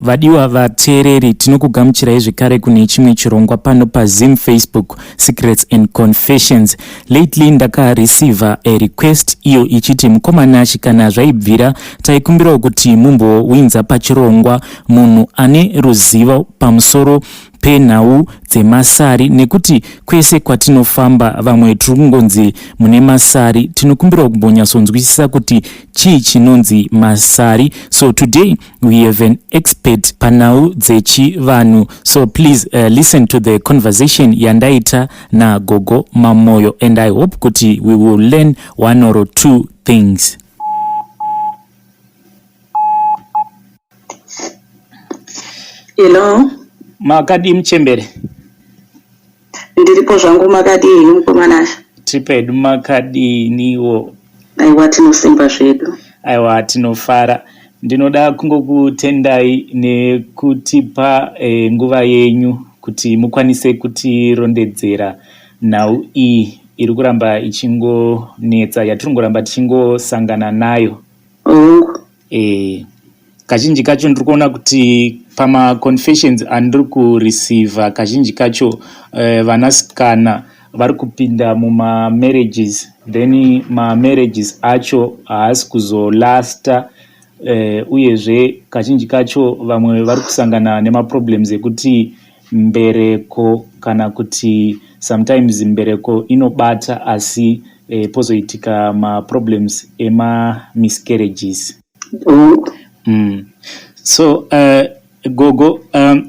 Vadiwa vateereri, tinokugamuchirai zvekare kune chimwe chirongwa pano paZim Facebook Secrets and Confessions. Lately ndakareceiver a request iyo ichiti mukoma Nashi, kana zvaibvira taikumbirawo kuti mumbowinza pachirongwa munhu ane ruzivo pamusoro penhau dzemasari, nekuti kwese kwatinofamba vamwe tiri kungonzi mune masari. Tinokumbirawo kumbonyatsonzwisisa kuti chii chinonzi masari. So today we have an expert panhau dzechivanhu, so please listen to the conversation yandaita naGogo Mamoyo, and I hope kuti we will learn one or two things. Hello. Makadii, muchembere? Ndiripo zvangu, makadii mukoma Nasha? Tipedu, makadiniwo? Aiwa, tinosimba zvedu. Aiwa, tinofara. Ndinoda kungokutendai nekutipa nguva yenyu kuti mukwanise kutirondedzera nhau iyi iri kuramba ichingonetsa, yatiri kungoramba tichingosangana nayo. Hongu. Kazhinji kacho ndiri kuona kuti pamaconfessions andiri kureceiva, kazhinji kacho vanasikana vari kupinda mumamarriages, then mamarriages acho haasi kuzolasta, uyezve kazhinji kacho vamwe vari kusangana nemaproblems ekuti mbereko, kana kuti sometimes mbereko inobata, asi pozoitika maproblems emamiscarriages. Hongu. So gogo,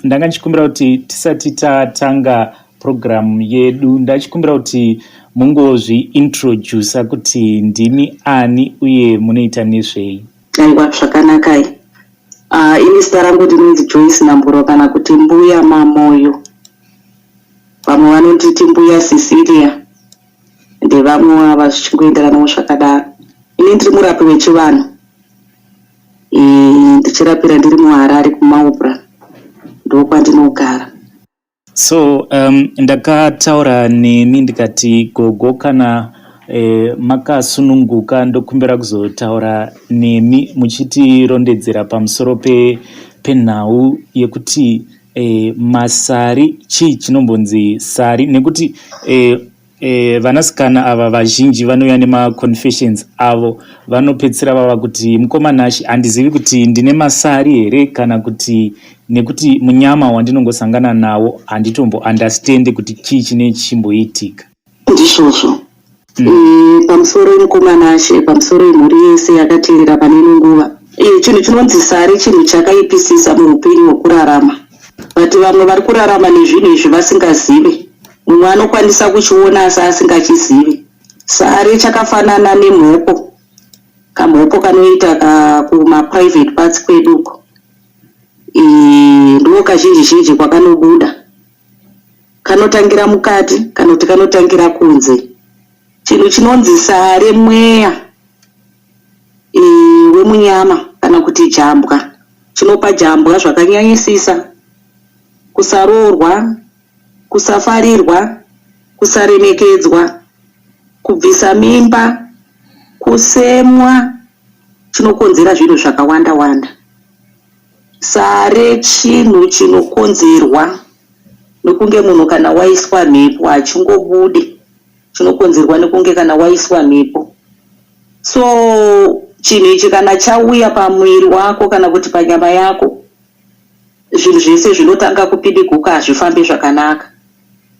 ndanga ndichikumbira kuti tisati tatanga programu yedu, ndachikumbira kuti mungozviintrodusa kuti ndimi ani uye munoita nezvei. Aiwa, zvakanakai. Ini zita rangu ndinonzi Joyce Namburo, kana kuti Mbuya Mamoyo. Vamwe vanonditi Mbuya Cecilia, ndevamwe ava, zvichingoenderanawo zvakadaro. Ini ndiri murapi wechivanhu, ndichirapira ndiri muHarare, kuMaubra, ndokwandinogara. So ndakataura nemi ndikati, "Gogo, kana makasununguka, ndokumbira kuzotaura nemi muchitirondedzera pamusoro penhau yekuti masari, chii chinombonzi sari," nekuti vanasikana ava vazhinji vanouya nemaconfessions avo, vanopedzisira vava kuti, "Mukoma Nashi, handizivi kuti ndine masari here kana kuti, nekuti munyama wandinongosangana nawo handitombounderstandi kuti chii chine chimboitika." Ndizvozvo. Pamusoro mukoma Nashe, pamusoro yemhuri yese yakateerera pane ino nguva. Chinhu chinonzi sari chinhu chakaipisisa muupenyu hwekurarama, but vamwe vari kurarama nezvinhu izvi vasingazivi. Mumwe anokwanisa kuchiona asi asingachizivi. Sari chakafanana nemhopo, kamhopo kanoita kumaprivate parts kwedu uko. Ndo kazhinji zhinji kwakanobuda. Kanotangira mukati kana kuti kanotangira kunze. Chinhu chinonzi sare mweya wemunyama kana kuti jambwa. Chinopa jambwa zvakanyanyisisa, kusaroorwa, kusafarirwa, kusaremekedzwa, kubvisa mimba, kusemwa. Chinokonzera zvinhu zvakawanda wanda. Sare chinhu chinokonzerwa nekunge munhu kana waiswa mhepo, hachingobude. Chinokonzerwa nekunge kana waiswa mhepo. So chinhu ichi kana chauya pamuviri wako kana kuti panyama yako, zvinhu zvese zvinotanga kupidiguka, hazvifambi zvakanaka,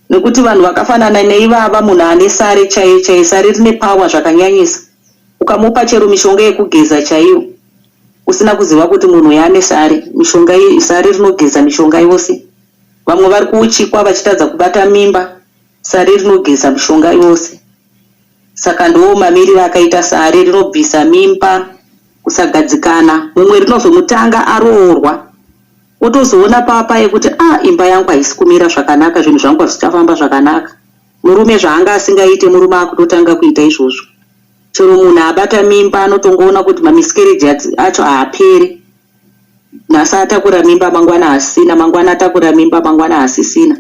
nekuti vanhu vakafanana neivava, munhu ane sare chaiyo chaiyo, sare rine power zvakanyanyisa. Ukamupa chero mishonga yekugeza chaiyo, usina kuziva kuti munhu uyu ane sare, mishonga iyi, sare rinogeza mishonga yose. Vamwe vari kuuchikwa vachitadza kubata mimba, sare rinogeza mishonga yose. Saka ndo mamiriro akaita sare. Rinobvisa mimba, kusagadzikana. Mumwe rinozomutanga aroorwa, otozoona papa yekuti, "A ah, imba yangu haisi kumira zvakanaka, zvinhu zvangu hazvichafamba zvakanaka." Murume zvaanga asingaite, murume akutotanga kuita izvozvo. Chero munhu abata mimba, anotongoona kuti mamiscarriage acho haaperi. Nhasi atakura mimba, mangwana hasina, mangwana atakura mimba, mangwana hasisina.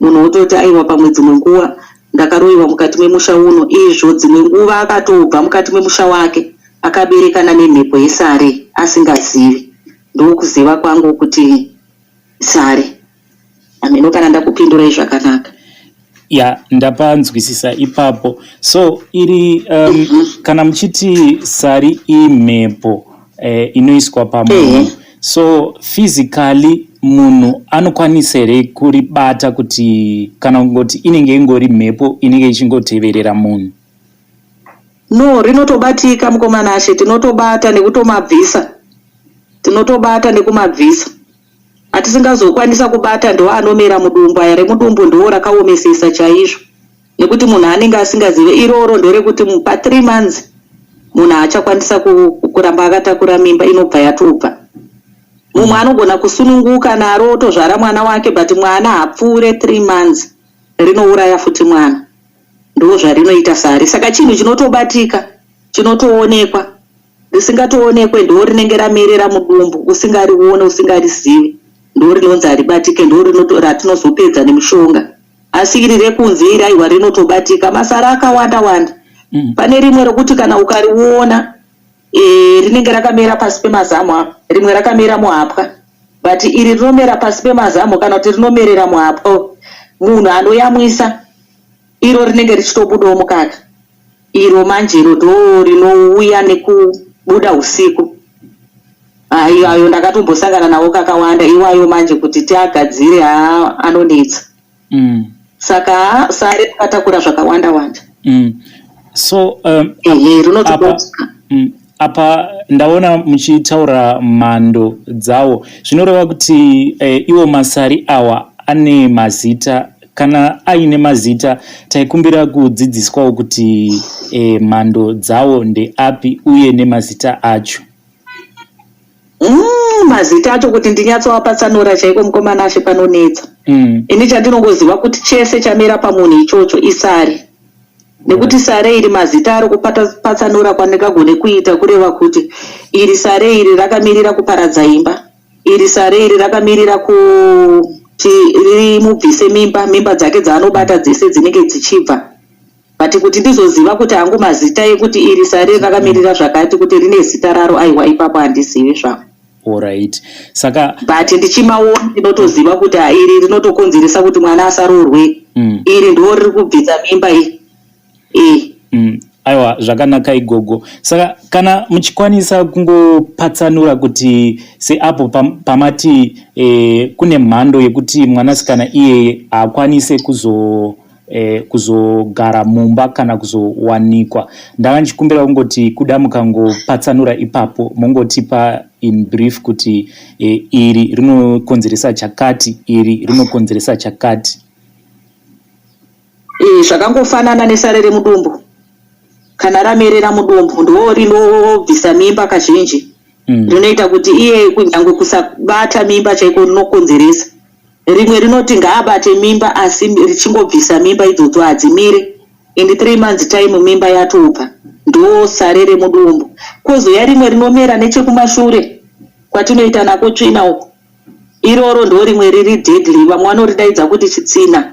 Munhu wototi, "Aiwa, pamwe dzimwe nguva ndakaroyiwa mukati memusha uno." Izvo dzimwe nguva akatobva mukati memusha wake akaberekana nemhepo yesare asingazivi. Ndokuziva kwangu kuti sare. Hameno kana ndakupindurai zvakanaka. Ya, ndapanzwisisa ipapo. So iri kana muchiti sari imhepo inoiswa pamunhu, so physically munhu anokwanisa here kuribata kuti kana kungoti inenge ingori mhepo inenge ichingoteverera munhu? No, rinotobatika, mukoma Nashe. Tinotobata nekutomabvisa, tinotobata nekumabvisa. Atisingazokwanisa kubata ndo anomera mudumbu aya. Remudumbu ndo rakaomesesa chaizvo, nekuti munhu anenge asingazive. Iroro nderekuti pa3 months munhu haachakwanisa kuramba akatakura mimba, inobva yatobva. Mumwe anogona kusununguka naro otozvara mwana wake, but mwana hapfuure 3 months, rinouraya futi mwana. Ndo zvarinoita sari. Saka chinhu chinotobatika, chinotoonekwa. Risingatoonekwe ndo rinenge ramerera mudumbu, usingarione, usingarizivi, ndo rinonzi haribatike, ndo ratinozopedza nemishonga. Asi iri rekunze iri, aiwa, rinotobatika. Masara akawanda wanda. Pane rimwe rokuti kana ukariona rinenge rakamera pasi pemazamu apa, rimwe rakamera muhapwa, but iri rinomera pasi pemazamu kana kuti rinomerera muhapwa. Munhu anoyamwisa, iro rinenge richitobudawo mukaka. Iro manje, iro ndo rinouya nekubuda usiku. Ayo ayo ndakatombosangana nawo kakawanda iwayo. Manje kuti tiagadzire, haa, anonetsa. Saka sare rakatakura zvakawanda wanda. So Ehe, rinotobatika. Apa ndaona muchitaura mhando dzawo, zvinoreva kuti iwo masari awa ane mazita. Kana aine mazita, taikumbira kudzidziswawo kuti mhando dzawo ndeapi uye nemazita acho. Mazita acho kuti ndinyatsowapatsanura chaiko, mukoma Nashe, panonetsa. Ini chandinongoziva kuti chese chamera pamunhu ichocho isari, nekuti sare iri mazita aro kupatsanura kwandingagone kuita kureva kuti iri sare iri rakamirira kuparadza imba, iri sare iri rakamirira kuti rimubvise mimba, mimba dzake dzaanobata dzese dzinenge dzichibva. But kuti ndizoziva kuti hangu mazita ekuti iri sare rakamirira zvakati, kuti rine zita raro, aiwa, ipapo handizivi zvangu. Alright, saka But ndichimaona ndinotoziva kuti ha, iri rinotokonzeresa kuti mwana asaroorwe, iri ndo riri kubvisa mimba iyi e. Aiwa, zvakanaka igogo. Saka kana muchikwanisa kungopatsanura kuti seapo pamati kune mhando yekuti mwanasikana iyeye haakwanise kuzogara mumba kana kuzowanikwa, ndanga ndichikumbira kungoti kuda mukangopatsanura ipapo, mongotipa in brief kuti iri rinokonzeresa chakati, iri rinokonzeresa chakati. E, zvakangofanana nesare remudumbu. Kana ramerera mudumbu, ndo rinobvisa mimba kazhinji. Rinoita kuti iye kunyange kusabata mimba chaiko rinokonzeresa. Rimwe rinoti ngaabate mimba, asi richingobvisa mimba idzodzo hadzimire. In 3 months time mimba yatobva. Ndo sare remudumbu. Kwozoya rimwe rinomera nechekumashure kwatinoita nako tsvina uko. Iroro ndo rimwe riri deadly, vamwe vanoridaidza kuti chitsina.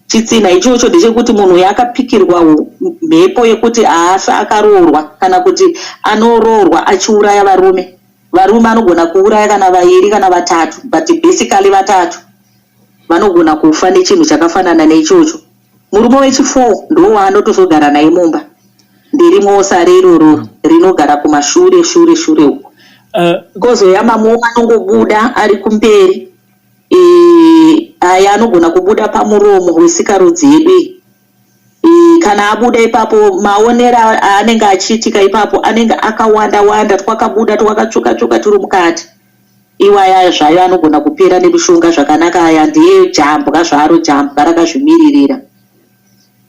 Chitsina ichocho ndechekuti munhu uyu akapikirwa mhepo yekuti haafi akaroorwa, kana kuti anoroorwa achiuraya varume. Varume anogona kuuraya kana vairi kana vatatu, but basically vatatu vanogona kufa nechinhu chakafanana neichocho. Murume wechi4 ndo waanotozogara naye mumba. Nderimwewo sare iroro rinogara kumashure shure shure uko. Kozoya mamwe anongobuda ari kumberi. Aya anogona kubuda pamuromo wesikarudzi yedu iyi. Kana abuda ipapo, maonero aanenge achiitika ipapo anenge akawanda wanda, twakabuda twakatsvuka tsvuka turi mukati. Iwaya zvayo anogona kupera nemishonga zvakanaka. Aya ndeye jambwa zvaro, jambwa rakazvimiririra.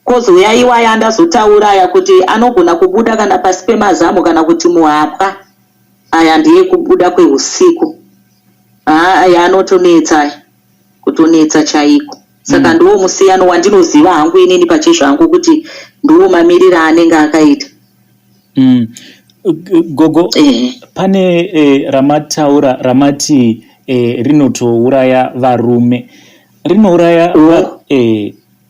Kozouya iwaya andazotaura aya kuti anogona kubuda kana pasi pemazamu kana kuti muhapwa. Aya ndeye kubuda kweusiku. Haa, aya anotonetsa aya, kutonetsa chaiko. Saka ndiwo musiyano wandinoziva hangu inini pachezvangu kuti ndiwo mamiriro aanenge akaita. Gogo, pane ramataura ramati rinotouraya varume. Rinouraya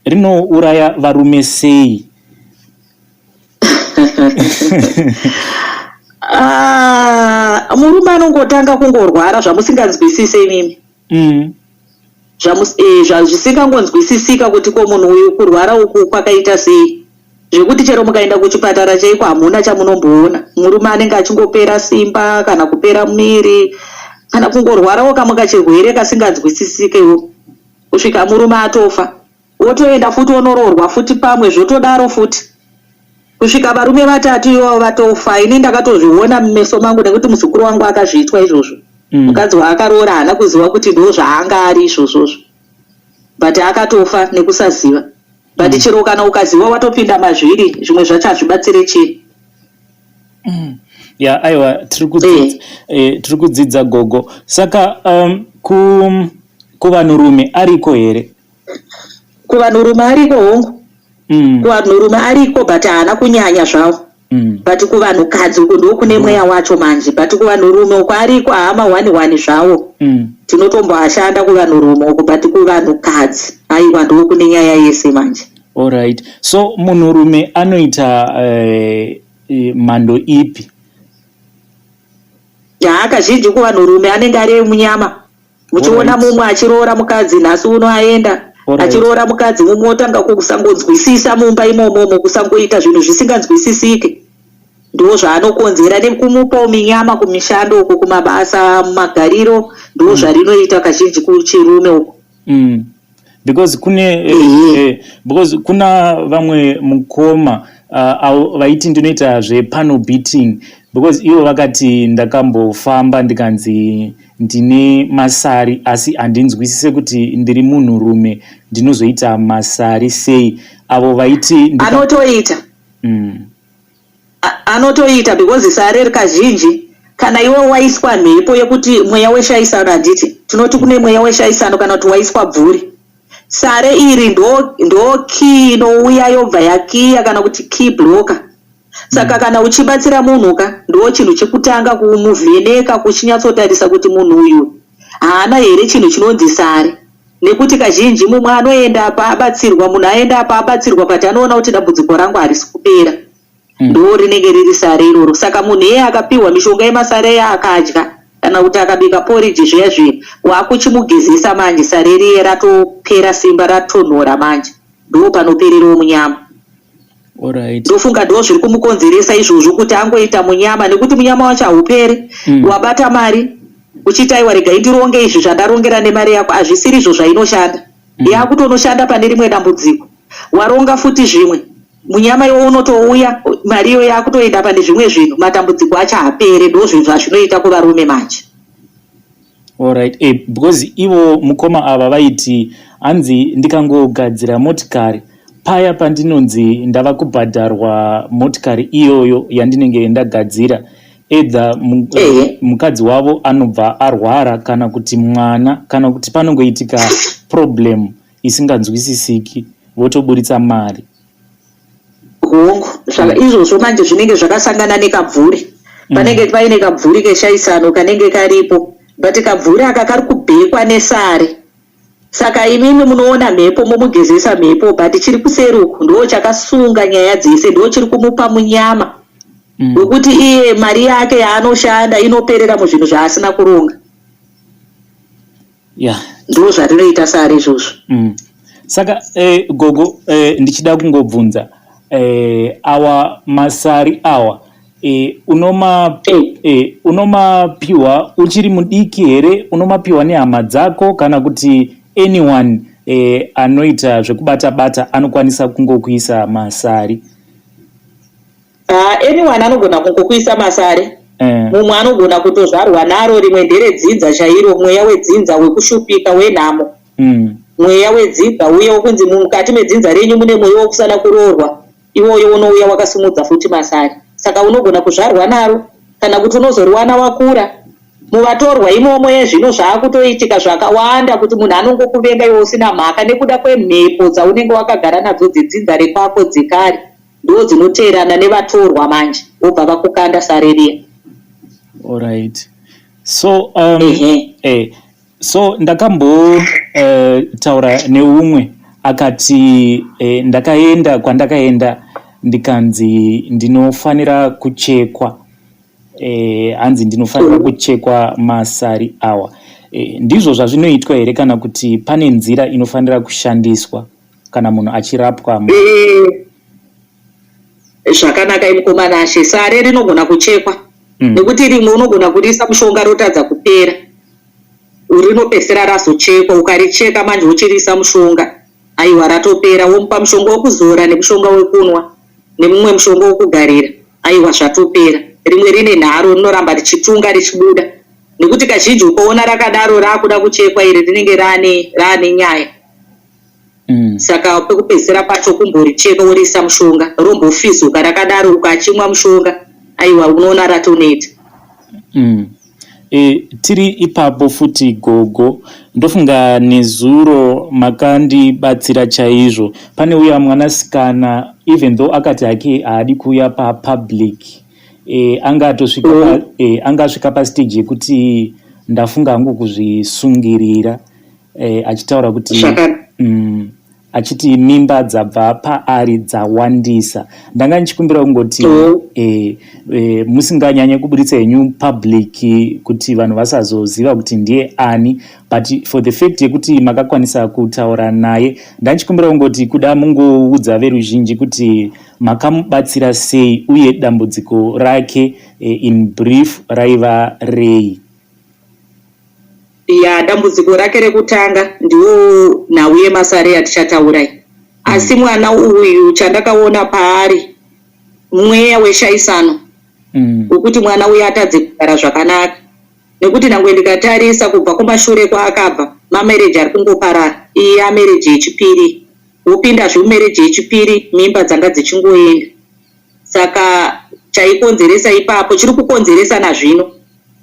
rinouraya varume sei? Ah, Murume anongotanga kungorwara zvamusinganzwisise imimi. Zvisingangonzwisisika kuti ko munhu uyu kurwara uku kwakaita sei, zvekuti chero mukaenda kuchipatara chaiko hamuna chamunomboona. Murume anenge achingopera simba kana kupera muviri kana kungorwarawo kamwe kachirwere kasinganzwisisikewo, kusvika murume atofa. Wotoenda futi wonoroorwa futi pamwe, zvotodaro futi kusvika varume vatatu ivavo vatofa. Ini ndakatozviona mumeso mangu nekuti muzukuru wangu akazviitwa izvozvo. Mukadzi waakaroora haana kuziva kuti ndo zvaanga ari izvozvozvo, but akatofa nekusaziva. But chero kana ukaziva watopinda mazviri, zvimwe zvacho hazvibatsire chii. Ya, aiwa, tiri kudzidza, tiri kudzidza, gogo. Saka kuvanhurume ariko here? Kuvanhurume ariko, hongu. Kuvanhurume ariko, but haana kunyanya zvavo. But kuvanhukadzi uku ndo kune mweya wacho manje, but kuvanhurume uku ariko, haama one one zvavo. Tinotomboashanda kuvanhurume uku, but kuvanhukadzi aiwa, ndo kune nyaya yese manje. Alright, so munhurume anoita mhando ipi? Ya, kazhinji kuvanhurume anenge ari emunyama. Muchiona mumwe achiroora mukadzi nhasi uno, aenda achiroora mukadzi mumwe, otanga kusangonzwisisa mumba imomomo, kusangoita zvinhu zvisinganzwisisike. Ndo zvaanokonzera nekumupawo minyama kumishando uku, kumabasa, mumagariro. Ndo zvarinoita kazhinji kuchirume uku. Because kune because kuna vamwe mukoma avo vaiti ndinoita zvepanel beating, because ivo vakati ndakambofamba ndikanzi ndine masari, asi handinzwisise kuti ndiri munhurume ndinozoita masari sei. Avo vaiti Anotoita. Anotoita, because sare kazhinji kana iwe waiswa mhepo yekuti mweya weshaisano, handiti tinoti kune mweya weshaisano, kana kuti waiswa bvuri, sare iri ndo key inouya yobva yakiya kana kuti key blocker. Saka kana uchibatsira munhu ka, ndo chinhu chekutanga kumuvheneka, kuchinyatsotarisa kuti munhu uyu haana here chinhu chinonzi sare, nekuti kazhinji mumwe anoenda apa abatsirwa, munhu aenda apa abatsirwa, but anoona kuti dambudziko rangu harisi kupera. Ndo rinenge riri sare iroro. Saka munhu iyeye akapiwa mishonga yemasare iya akadya kana kuti akabika poriji zviya zviya, wakuchimugezesa manje, sare riye ratopera simba, ratonhora manje, ndo panopererawo munyama. Ndofunga ndo zviri kumukonzeresa izvozvo kuti angoita munyama, nekuti munyama wacho hauperi. Wabata mari uchiti, "Aiwa, regai ndironge izvi zvandarongera nemari yako," hazvisiri izvo zvainoshanda. Yakutonoshanda pane rimwe dambudziko. Waronga futi zvimwe, munyama iwo unotouya, mari iyo yakutoenda pane zvimwe zvinhu, matambudziko acho haapere. Ndo zvinhu zvazvinoita kuvarume manje. Alright, because ivo mukoma ava vaiti hanzi ndikangogadzira motikari paya pandinonzi ndava kubhadharwa motikari iyoyo yandinenge ndagadzira, either mukadzi wavo anobva arwara, kana kuti mwana, kana kuti panongoitika problem isinganzwisisiki, votoburitsa mari. Hongu, izvozvo manje zvinenge zvakasangana nekabvuri. Panenge paine kabvuri keshaisano kanenge karipo, but kabvuri aka kari kubhekwa nesare. Saka imimi munoona mhepo, momugezesa mhepo, but chiri kuseri uku ndo chakasunga nyaya dzese, ndo chiri kumupa munyama wekuti iye mari yake yaanoshanda inoperera muzvinhu zvaasina kuronga. Ndo zvarinoita sare izvozvo. Saka gogo, ndichida kungobvunza, awa masari awa unomapiwa uchiri mudiki here, unomapiwa nehama dzako, kana kuti anyone anoita zvekubata bata anokwanisa kungokuisa masari? Anyone anogona kungokuisa masari. Mumwe anogona kutozvarwa naro, rimwe nderedzinza chairo, mweya wedzinza wekushupika, wenhamo. Mweya wedzinza uye wokunzi mukati medzinza renyu mune mweya wokusada kuroorwa, iwoyo unouya wakasimudza futi masari. Saka unogona kuzvarwa naro kana kuti unozoriwana wakura muvatorwa imomo. Yezvino zvaakutoitika zvakawanda kuti munhu anongokuvenga iwe usina mhaka nekuda kwemhepo dzaunenge wakagara nadzo dzedzinza rekwako dzekare, ndo dzinoteerana nevatorwa manje, vobva vakukanda sare riya. Alright, so so ndakambotaura neumwe akati ndakaenda kwandakaenda ndikanzi ndinofanira kuchekwa. Hanzi ndinofanira kuchekwa masari awa. Ndizvo zvazvinoitwa here kana kuti pane nzira inofanira kushandiswa kana munhu achirapwa? Zvakanaka, imukomanashe, sare rinogona kuchekwa nekuti rimwe unogona kuriisa mushonga rotadza kupera, rinopedzisira razochekwa. Ukaricheka manje uchiriisa mushonga, aiwa, ratopera. Womupa mushonga wekuzora nemushonga wekunwa nemumwe mushonga wekugarira, aiwa, zvatopera. Rimwe rine nharo, rinoramba richitunga richibuda, nekuti kazhinji ukaona rakadaro raakuda kuchekwa iri, rinenge raane nyaya. Saka pekupedzisira pacho kumboricheka, woriisa mushonga, rombofizuka rakadaro. Ukachimwa mushonga, aiwa, unoona ratoneta. Tiri ipapo futi, gogo, ndofunga nezuro makandibatsira chaizvo. Pane uya mwanasikana, even though akati hake haadi kuuya papublic, anga atosvika anga asvika pastage yekuti ndafunga hangu kuzvisungirira, achitaura kuti achiti mimba dzabva paari dzawandisa. Ndanga ndichikumbira kungoti musinganyanye kuburitsa henyu public kuti vanhu vasazoziva kuti ndiye ani, but for the fact yekuti makakwanisa kutaura naye, ndandichikumbira kungoti kuda mungoudza veruzhinji kuti makamubatsira sei uye dambudziko rake in brief raiva rei. Ya, dambudziko rake rekutanga ndiwo nhau yemasare yatichataurai. Asi mwana uyu, chandakaona paari mweya weshaisano wekuti mwana uyu atadze kugara zvakanaka, nekuti nangwe ndikatarisa kubva kumashure kwaakabva, mamarriage ari kungoparara. Iyi yamarriage yechipiri, wopindazve mumarriage yechipiri, mimba dzanga dzichingoenda. Saka chaikonzeresa ipapo, chiri kukonzeresa nazvino,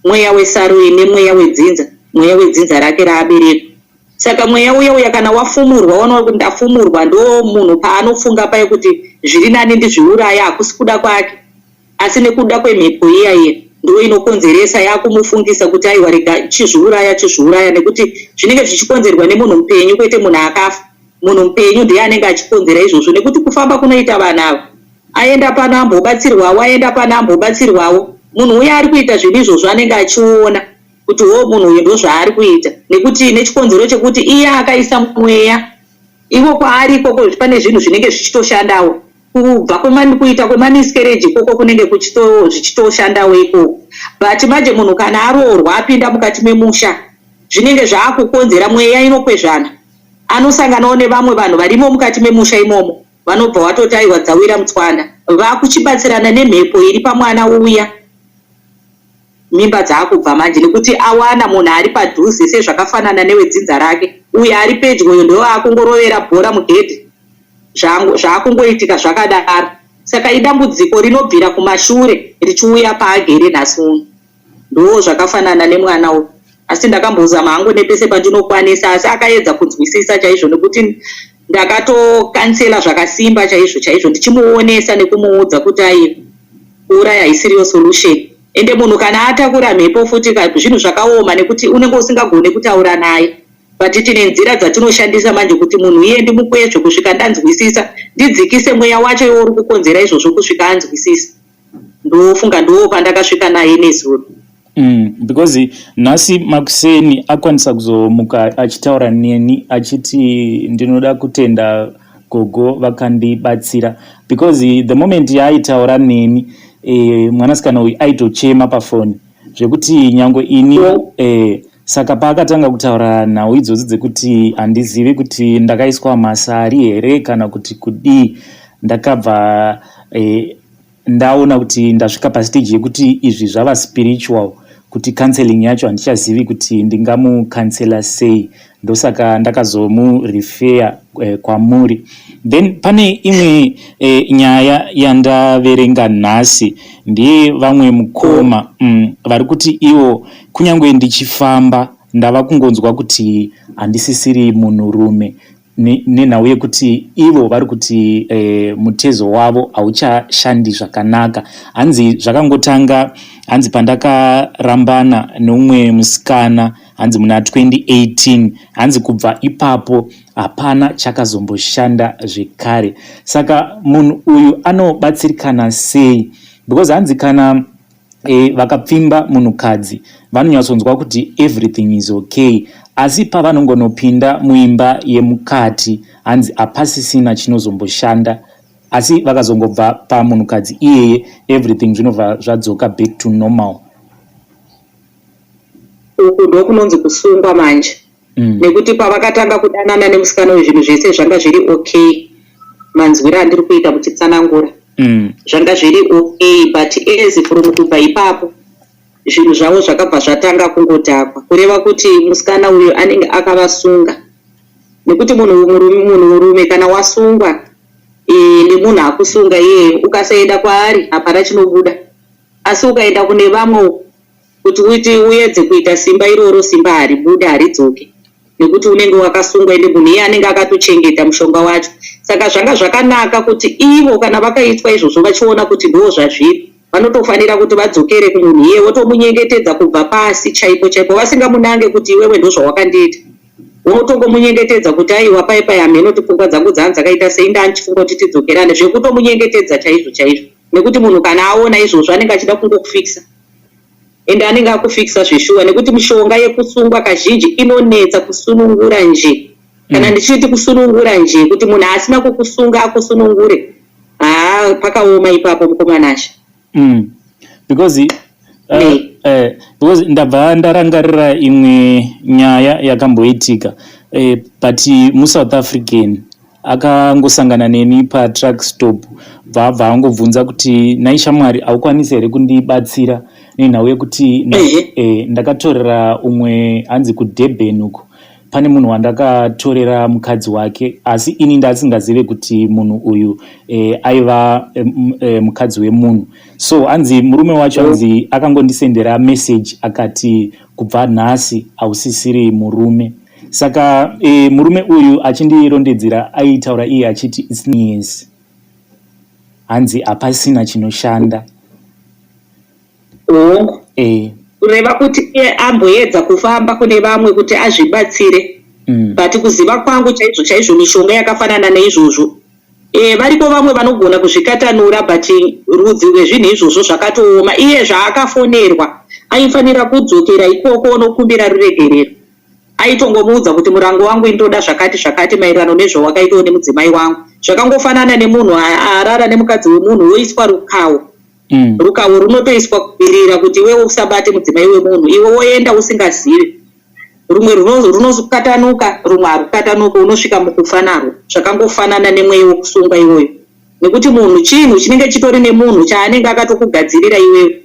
mweya wesaroi nemweya wedzinza, mweya wedzinza rake raaberekwa. Saka mweya uya uya kana wafumurwa, waona kuti ndafumurwa, ndo munhu paanofunga paye kuti zviri nani ndizviuraya. Hakusi kuda kwake, asi nekuda kwemhepo iya iya ndo inokonzeresa, yakumufungisa kuti aiwa, rega chizviuraya, chizviuraya, nekuti zvinenge zvichikonzerwa nemunhu mupenyu, kwete munhu akafa. Munhu mupenyu ndiye anenge achikonzera izvozvo, nekuti kufamba kunoita vanhu ava, aenda pano ambobatsirwawo, aenda pano ambobatsirwawo, munhu uya ari kuita zvinhu izvozvo anenge achiona kuti wo munhu uyu ndo zvaari kuita, nekuti nechikonzero chekuti iye akaisa mweya ivo kwaari ikoko. Pane zvinhu zvinenge zvichitoshandawo kubva kuita kwemamiscarriage ikoko, kunenge zvichitoshandawo ikoko. But manje munhu kana aroorwa, apinda mukati memusha, zvinenge zvaakukonzera mweya inokwezvana. Anosanganawo nevamwe vanhu varimo mukati memusha imomo, vanobva watoti aiwa, dzawira mutswanda, vakuchibatsirana nemhepo iri pamwana uya. Mimba dzaakubva manje nekuti awana munhu ari padhuze sezvakafanana newedzinza rake uyo ari pedyoyo, ndo akungorovera bhora mugedhi, zvaakungoitika zvakadaro. Saka idambudziko rinobvira kumashure richiuya paagere nhasi uno. Ndo zvakafanana nemwana uyu. Asi ndakambozama hangu nepese pandinokwanisa, asi akaedza kunzwisisa chaizvo, nekuti ndakatocounsela zvakasimba chaizvo chaizvo, ndichimuonesa nekumuudza kuti ai, kuuraya haisiriyo solution. Ende munhu kana atakura mhepo futi, zvinhu zvakaoma, nekuti unenge usingagone kutaura naye. But tine nzira dzatinoshandisa manje kuti munhu iye ndimukwezve kusvika ndanzwisisa, ndidzikise mweya wacho iwo uri kukonzera izvozvo kusvika anzwisisa. Ndofunga ndo pandakasvika naye nezuro. Because nhasi makuseni akwanisa kuzomuka achitaura neni achiti ndinoda kutenda gogo vakandibatsira, because the moment yaaitaura neni, mwanasikana uyu aitochema pafoni zvekuti nyangwe ini saka paakatanga kutaura nhau idzodzi dzekuti handizivi kuti ndakaiswa masari here kana kuti kudii, ndakabva ndaona kuti ndasvika pastage yekuti izvi zvava spiritual, kuti counseling yacho handichazivi kuti ndingamucounsela sei. Ndosaka ndakazomurefer kwamuri. Then pane imwe nyaya yandaverenga nhasi, ndiye vamwe mukoma vari kuti ivo kunyange ndichifamba ndava kungonzwa kuti handisisiri munhurume, nenhau yekuti ivo vari kuti mutezo wavo hauchashandi zvakanaka. Hanzi zvakangotanga, hanzi pandakarambana neumwe musikana, hanzi muna 2018, hanzi kubva ipapo hapana chakazomboshanda zvekare. Saka munhu uyu anobatsirikana sei? Because hanzi kana Vakapfimba munhukadzi vanonyatsonzwa kuti everything is okay, asi pavanongonopinda muimba yemukati, hanzi hapasisina chinozomboshanda. Asi vakazongobva pamunhukadzi iyeye, everything zvinobva zvadzoka back to normal. Uku ndokunonzi kusungwa manje, nekuti pavakatanga kudanana nemusikana uyu, zvinhu zvese zvanga zviri okay. Manzwiro andiri kuita muchitsanangura, zvanga zviri okay, but as from kubva ipapo, zvinhu zvavo zvakabva zvatanga kungodhakwa, kureva kuti musikana uyu anenge akavasunga, nekuti munhu murume kana wasungwa nemunhu akusunga iyeyo, ukasaenda kwaari hapana chinobuda. Asi ukaenda kune vamwe kuti uiti uedze kuita simba iroro, simba haribude, haridzoke, nekuti unenge wakasungwa, ende munhu iye anenge akatochengeta mushonga wacho. Saka zvanga zvakanaka kuti ivo kana vakaitwa izvozvo, vachiona kuti ndo zvazviri, vanotofanira kuti vadzokere kumunhu iye, votomunyengetedza kubva pasi chaipo chaipo, vasingamunange kuti iwewe ndo zvawakandiita. Wotongomunyengetedza kuti aiwa, pai pai, hameno kuti pfungwa dzangu dzanga dzakaita sei, ndandichifunga kuti tidzokerane, zvekutomunyengetedza chaizvo chaizvo, nekuti munhu kana aona izvozvo anenge achida kungokufikisa, ende anenge akufikisa zveshuwa, nekuti mishonga yekusungwa kazhinji inonetsa kusunungura nje. Kana ndichiti kusunungura nje, kuti munhu asina kukusunga akusunungure, haa, pakaoma ipapo, mukomanasha. Because ndabva ndarangarira imwe nyaya yakamboitika, but muSouth African akangosangana neni patruck stop, bva angobvunza kuti, "Nai shamwari, haukwanisi here kundibatsira nenhau yekuti ndakatorera umwe, hanzi kuDurban uko pane munhu wandakatorera mukadzi wake, asi ini ndasingazive kuti munhu uyu aiva mukadzi wemunhu." So hanzi murume wacho, hanzi akangondisendera message akati, "Kubva nhasi hausisiri murume." Saka murume uyu achindirondedzera, aitaura iye achiti it's years, hanzi hapasina chinoshanda. Hongu. Kureva kuti iye amboedza kufamba kune vamwe kuti azvibatsire, but kuziva kwangu chaizvo chaizvo, mishonga yakafanana neizvozvo, variko vamwe vanogona kuzvikatanura, but rudzi rwezvinhu izvozvo zvakatooma. Iye zvaakafonerwa, aifanira kudzokera ikoko onokumbira ruregerero. Aitongomuudza kuti murango wangu indoda zvakati zvakati maererano nezvawakaitawo nemudzimai wangu. Zvakangofanana nemunhu arara nemukadzi wemunhu, woiswa rukawo. Rukawo runotoiswa kuvirira kuti iwewe usabate mudzimai wemunhu. Iwe woenda usingazivi, rumwe runokatanuka, rumwe harukatanuka, unosvika mukufa narwo. Zvakangofanana nemweya wokusungwa iwoyo, nekuti munhu chinhu chinenge chitori nemunhu chaanenge akatokugadzirira iwewe,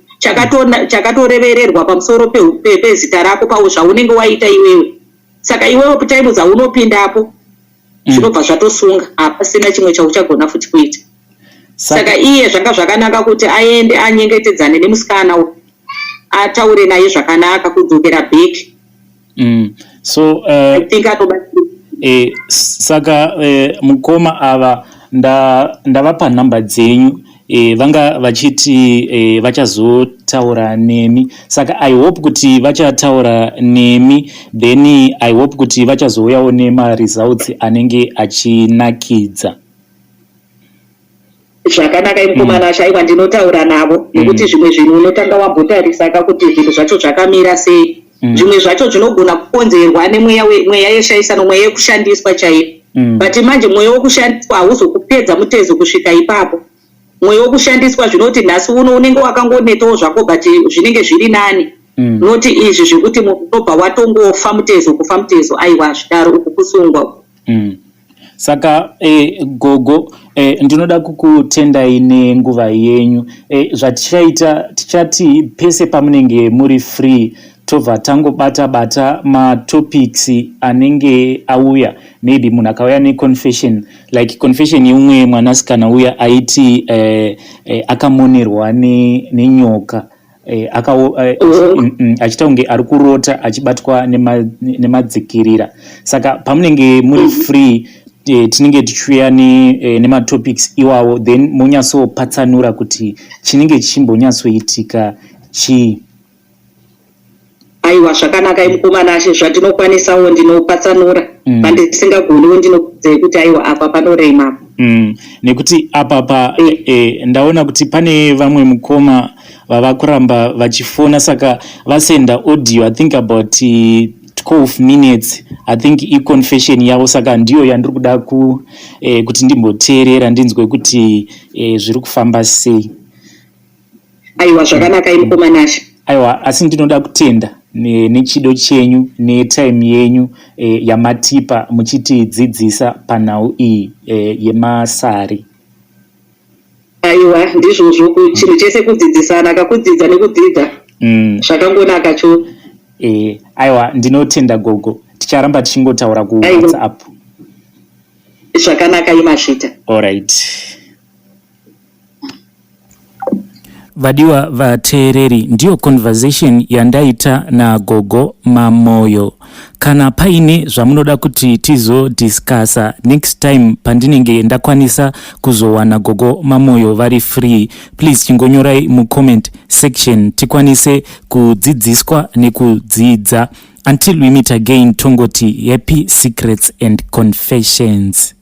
chakatorevererwa pamusoro pezita rako, pawo zvaunenge waita iwewe. Saka iwewe time dzaunopindapo, zvinobva zvatosunga, hapasina chimwe chauchagona futi kuita. Saka iye zvanga zvakanaka kuti aende anyengetedzane nemusikana uyu, ataure naye zvakanaka, kudzokera back. So I think atobatsira. Saka mukoma ava ndavapa nhamba dzenyu, vanga vachiti vachazotaura nemi. Saka I hope kuti vachataura nemi, then I hope kuti vachazouyawo nemaresults anenge achinakidza. Zvakanaka, imukomana. Aiwa, ndinotaura navo, nekuti zvimwe zvinhu unotanga wambotarisaka kuti zvinhu zvacho zvakamira sei. Zvimwe zvacho zvinogona kukonzerwa nemweya mweya yeshaisano, mweya yekushandiswa chaiyo. But manje mweya wokushandiswa hauzokupedza mutezo kusvika ipapo. Mweya wokushandiswa zvinoti nhasi uno unenge wakangonetawo zvako, but zvinenge zviri nani, noti izvi zvekuti munhu unobva watongofa mutezo, kufa mutezo, aiwa, zvidaro, uku kusungwa. Saka gogo, ndinoda kukutendai nenguva yenyu. Zvatichaita, tichati pese pamunenge muri free, tobva tangobata bata matopics anenge auya. Maybe munhu akauya neconfession, like confession yeumwe mwanasikana uya aiti akamonerwa nenyoka, achiita kunge ari kurota achibatwa nemadzikirira. Saka pamunenge muri free, tinenge tichiuya nematopics iwawo, then monyatsopatsanura kuti chinenge chichimbonyatsoitika chii. Aiwa, zvakanaka, imukomana ashe. Zvandinokwanisawo ndinopatsanura, pandisingagoniwo ndinokudzai kuti aiwa, apa panorema. Nekuti apa pa ndaona kuti pane vamwe mukoma. vava kuramba vachifona, saka vasenda audio, I think about 12 minutes, I think iconfession yavo, saka ndiyo yandiri kuda ku, kuti ndimboteerera ndinzwe kuti zviri kufamba sei. Aiwa, zvakanaka, mukoma Nashe. Aiwa, asi ndinoda kutenda nechido chenyu netime yenyu yamatipa muchitidzidzisa panhau iyi yemasari. Aiwa, ndizvozvo, chinhu chese kudzidzisana, kakudzidza nekudzidza. Zvakangonaka cho. Aiwa, ndinotenda gogo, ticharamba tichingotaura kuWhatsApp. Zvakanaka, imazvita. Alright. Vadiwa vateereri, ndiyo conversation yandaita nagogo Mamoyo. Kana paine zvamunoda kuti tizodiscussa next time pandinenge ndakwanisa kuzowana gogo Mamoyo vari free, please chingonyorai mucomment section tikwanise kudzidziswa nekudzidza. Until we meet again, tongoti happy secrets and confessions.